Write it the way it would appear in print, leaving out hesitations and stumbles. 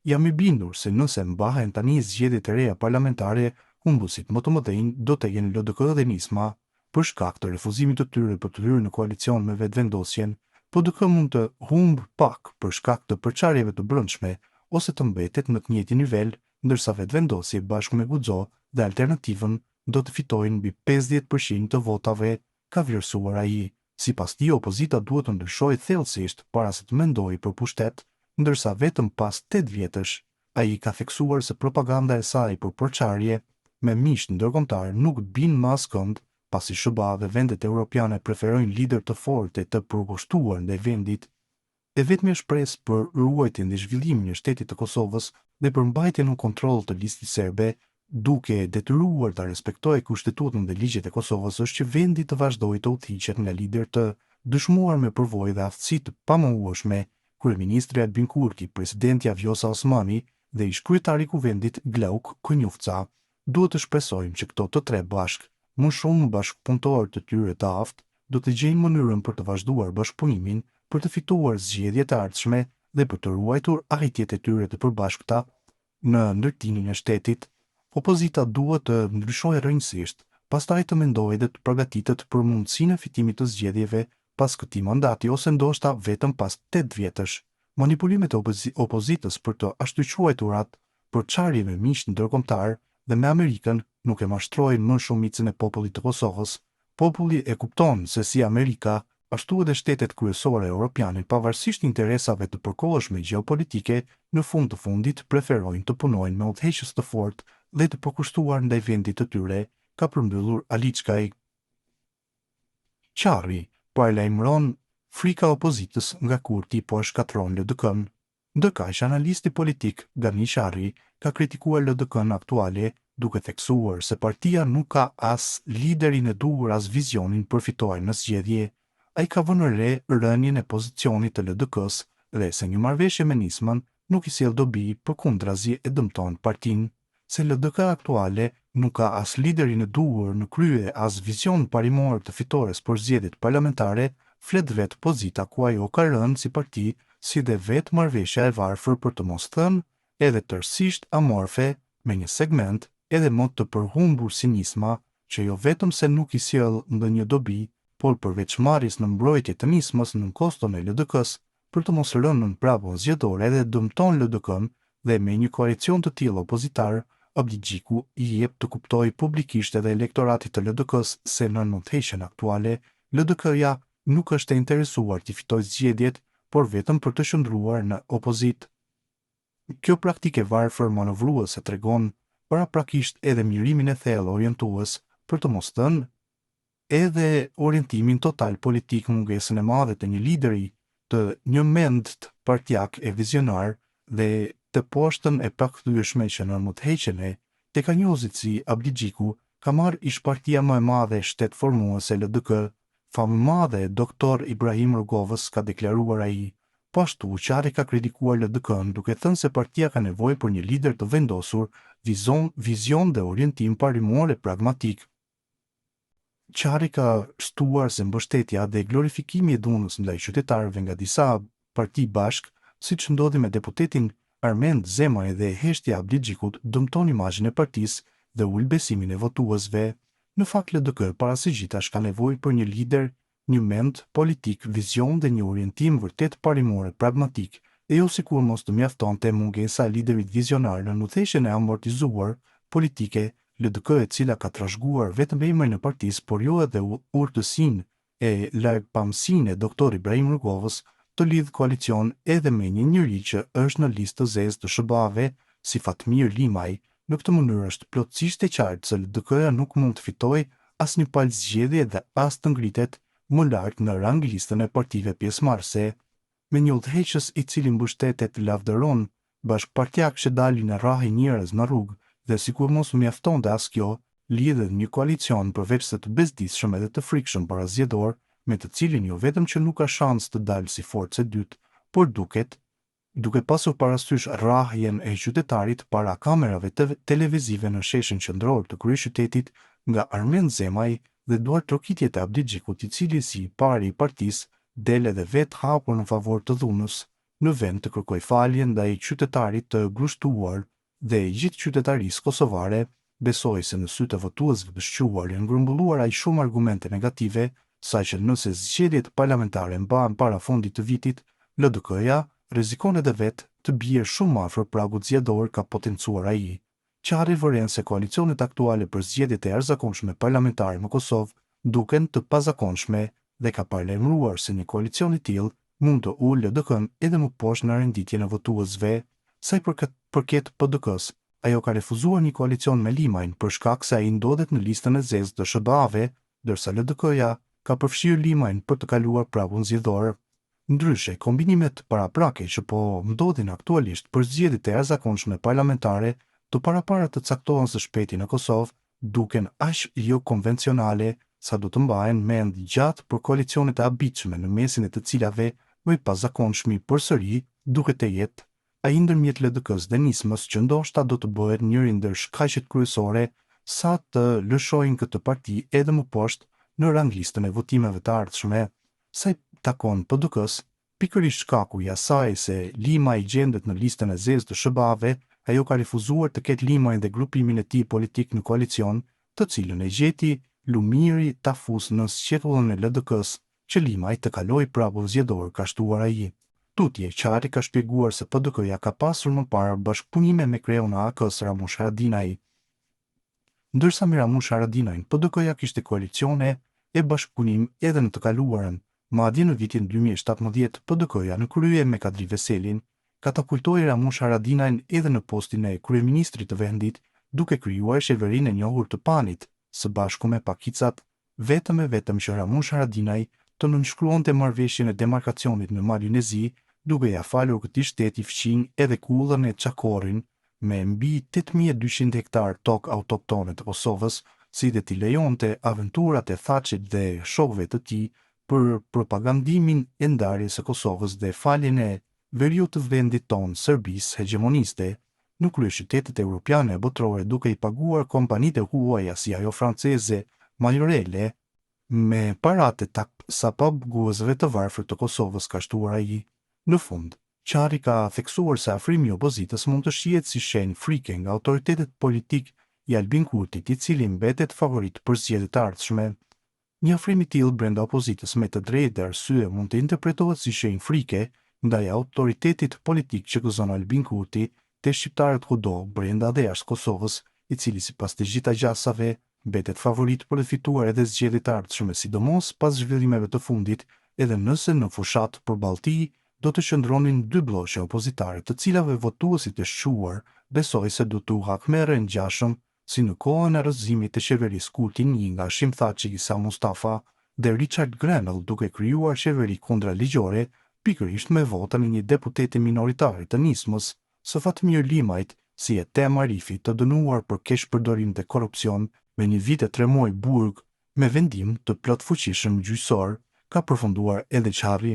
Jam i bindur se nëse mbahen tani zgjedhje të reja parlamentare, humbësit më të mëdhenj do të jenë LDK dhe Nisma. Për shkak të refuzimit të tyre për të hyrë në koalicion me Vetëvendosjen, PDK mund të humbë pak për shkak të përçarjeve të brendshme ose të mbetet në të njëjtin nivel, ndërsa Vetëvendosje bashkë me Guxo dhe Alternativën do të fitojnë mbi 50 për qind të votave, ka vlerësuar ai. Sipas tij, opozita duhet të ndryshojë thellësisht para se të mendojë për pushtet, ndërsa vetëm pas tetë vjetësh, ai ka theksuar se propaganda e saj për përçarje me miqtë ndërkombëtarë nuk bind më askënd, pasi SHBA dhe vendet europiane preferojnë liderë të fortë e të përkushtuar ndaj vendit. E vetmja shpresë për ruajtjen dhe zhvillimin e shtetit të Kosovës dhe për mbajtjen nën kontroll të Listës Serbe, duke e detyruar ta respektojë Kushtetutën dhe ligjet e Kosovës është që vendi të vazhdojë të udhëhiqet nga liderë të dëshmuar me përvojë dhe aftësi të pamohueshme, kryeministri Albin Kurti, presidentja Vjosa Osmani dhe ish-kryetari i Kuvendit Glauk Konjufca. Duhet të shpresojmë që këto të tre bashkë, më shumë bashkëpunëtorë të tyre të aftë, do të gjejnë mënyrën për të vazhduar bashkëpunimin, për të fituar zgjedhjet e ardhshme dhe për të ruajtur arritjet e tyre të përbashkëta në ndërtimin e shtetit. Opozita duhet të ndryshojë rrënjësisht, pastaj të mendojë dhe të përgatitet për mundësinë e fitimit të zgjedhjeve pas këtij mandati ose ndoshta vetëm pas tetë vjetësh. Manipulimet e opozitës për të ashtuquajturat përçarje me miqtë ndërkombëtarë dhe me Amerikën nuk e mashtrojnë më shumicën e popullit të Kosovës. Populli e kupton se si Amerika, ashtu edhe shtetet kryesore europiane pavarësisht interesave të përkohshme gjeopolitike, në fund të fundit preferojnë të punojnë me udhëheqës të fortë dhe të përkushtuar ndaj vendit të tyre, ka përmbyllur Aliçkaj. Qarri paralajmëron frika e opozitës nga Kurti po e shkatërron LDK-në. Ndërkaq, analisti politik Gani Qarri ka kritikuar LDK-në aktuale, duke theksuar se partia nuk ka as liderin e duhur as vizionin për fitoren në zgjedhje. Ai ka vënë re rënien e pozicionit të LDK-së dhe se një marrëveshje me Nismën nuk i sjell dobi, përkundrazi e dëmton partinë. Se LDK aktuale nuk ka as liderin e duhur në krye as vizion parimor të fitores për zgjedhjet parlamentare, flet vetë pozita ku ajo ka rënë si parti si dhe vetë marrëveshja e varfër për të mos thënë edhe tërësisht amorfe me një segment edhe më të përhumbur si Nisma që jo vetëm se nuk i sjell ndonjë dobi por përveç marrjes në mbrojtje të Nismës nën koston e LDK-së për të mos rënë nën prapon zgjedhore edhe dëmton LDK-në dhe me një koalicion të tillë opozitar, Abdixhiku i jep të kuptojë publikisht edhe elektoratit të LDK-së se nën udhëheqjen aktuale, LDK-ja nuk është e interesuar t'i fitojë zgjedhjet, por vetëm për të qëndruar në opozitë. Kjo praktikë e varfër manovruese tregon paraprakisht edhe mjerimin e thellë orientues, për të mos thënë edhe orientimin total politik mungesën e madhe të një lideri të njëmendtë partiak e vizionar dhe të poshtën e pakthyeshme që nën udhëheqjen e tekanjozit si Abdixhiku ka marrë ish-partia më e madhe shtetformuese LDK famëmadhe e Doktor Ibrahim Rugovës ka deklaruar ai. Po ashtu, Qarri ka kritikuar LDK-në duke thënë se partia ka nevojë për një lider të vendosur, vizon, vizion dhe orientim parimor e pragmatik. Qarri ka shtuar se mbështetja dhe glorifikimi i dhunës ndaj qytetarëve nga disa parti bashkë, siç ndodhi me deputetin Armend Zemaj dhe heshtja e Abdixhikut dëmton imazhin e partisë dhe ul besimin e votuesve. Në fakt LDK para së gjithash ka nevojë për një lider njëmend politik, vizion dhe një orientim vërtet parimor e pragmatik, e jo sikur mos të mjaftonte mungesa e liderit vizionar nën udhëheqjen e amortizuar politike LDK e cila ka trashëguar vetëm emrin e partisë por jo edhe urtësinë e largpamësinë e Doktor Ibrahim Rugovës të lidhë koalicion edhe me një njeri që është në listë të zezë të SHBA-ve si Fatmir Limaj Në këtë mënyrë është plotësisht e qartë se LDK-ja nuk mund të fitojë asnjë palë zgjedhje dhe as të ngritet më lart në rang-listën e partive pjesëmarrëse. Me një udhëheqës i cili mbështet e të lavdëron bashkëpartiakë që dalin e rrahin njerëz në rrugë dhe sikur mos mjaftonte as kjo, lidh edhe një koalicion përveçse të bezdisshëm edhe të frikshëm parazgjedhor me të cilin jo vetëm që nuk ka shans të dalë si forcë e dytë, por duket Duke pasur parasysh rrahjen e qytetarit para kamerave televizive në sheshin qendror të kryeqytetit nga Armend Zemaj dhe duartrokitjet e Abdixhikut i cili si i pari i partisë del edhe vetë hapur në favor të dhunës. Në vend të kërkojë falje ndaj qytetarit të grushtuar dhe gjithë qytetarisë kosovare, besoj se në sytë e votuesve të shquar janë grumbulluar aq shumë argumente negative, saqë nëse zgjedhjet parlamentare mbahen para fundit të vitit, LDK-ja rrezikon edhe vetë të bjerë shumë afër pragut zgjedhor, ka potencuar ai. Qarri vëren se koalicionet aktuale për zgjedhjet e jashtëzakonshme parlamentare në Kosovë duken të pazakonshme dhe ka paralajmëruar se një koalicion i tillë mund të ulë LDK-në edhe më poshtë në renditjen e votuesve. Sa i përket PDK-së, ajo ka refuzuar një koalicion me Limajn për shkak se ai ndodhet në listën e zezë të SHBA-ve, ndërsa LDK-ja ka përfshirë Limajn për të kaluar pragun zgjedhor. Ndryshe, kombinimet paraprake që po ndodhin aktualisht për zgjedhjet e jashtëzakonshme parlamentare të parapara të caktohen së shpejti në Kosovë, duken aq jokonvencionale sa do të mbahen mend gjatë për koalicionet e habitshme në mesin e të cilave më i pazakonshmi përsëri duket të jetë ai ndërmjet LDK-së dhe Nismës që ndoshta do të bëhet njëri ndër shkaqet kryesore sa të lëshojnë këtë parti edhe më poshtë në ranglistën e votimeve të ardhshme. Sa i takon PDK-së, pikërisht shkaku i asaj se Limaj gjendet në listën e zezë të SHBA-ve, ajo ka refuzuar të ketë Limajn dhe grupimin e tij politik në koalicion, të cilën e gjeti Lumiri ta fusë nën sqetullën e LDK-së, që Limaj të kalojë pragun zgjedhor, ka shtuar ai. Tutje, Qarri ka shpjeguar se PDK-ja ka pasur më parë bashkëpunime me kreun e AAK-së Ramush Haradinaj. Ndërsa me Ramush Haradinajn, PDK-ja kishte koalicione e bashkëpunim edhe në të kaluarën. Madje në vitin 2017, PDK-ja në krye me Kadri Veselin, katapultoi Ramush Haradinajn edhe në postin e kryeministrit të vendit, duke krijuar qeverinë e njohur të PAN-it, së bashku me pakicat vetëm e vetëm që Ramush Haradinaj të nënshkruante marrëveshjen e demarkacionit me Malin e Zi, duke ia falur këtij shteti fqinj edhe kullën e Çakorrin me mbi 8200 hektarë tokë autoktone të Kosovës, si dhe t'i lejonte aventurat e Thaçit dhe shokëve të tij për propagandimin e ndarjes së Kosovës dhe faljen e veriut të vendit tonë Serbisë hegjemoniste në kryeqytetet europiane e botërore duke i paguar kompanitë e huaja si ajo franceze Majorelle me paratë e taksapaguesve të varfër të Kosovës, ka shtuar ai. Në fund, Qarri ka theksuar se afrimi i opozitës mund të shihet si shenjë frike nga autoritetet politik i Albin Kurtit, i cili mbetet favorit për zgjedhjet e ardhshme. Një afrim i tillë brenda opozitës me të drejtë dhe arsye mund të interpretohet si shenjë frike ndaj autoritetit politik që gëzon Albin Kurti te shqiptarët kudo, brenda dhe jashtë Kosovës, i cili sipas të gjitha gjasave mbetet favorit për të fituar edhe zgjedhjet e ardhshme, sidomos pas zhvillimeve të fundit, edhe nëse në fushatë përballë tij do të qëndronin dy blloqe opozitare të cilave votuesit e shquar besoj se do t'u hakmerren ngjashëm si në kohën e rrëzimit të qeverisë Kurti I nga Hashim Thaçi, Isa Mustafa dhe Richard Grenell duke krijuar qeveri kundraligjore pikërisht me votën e një deputeti minoritari të Nismës së Fatmir Limajt si Etem Arifi të dënuar për keqpërdorim dhe korrupsion me një vit e tre muaj burg me vendim të plotfuqishëm gjyqësor, ka përfunduar edhe Qarri.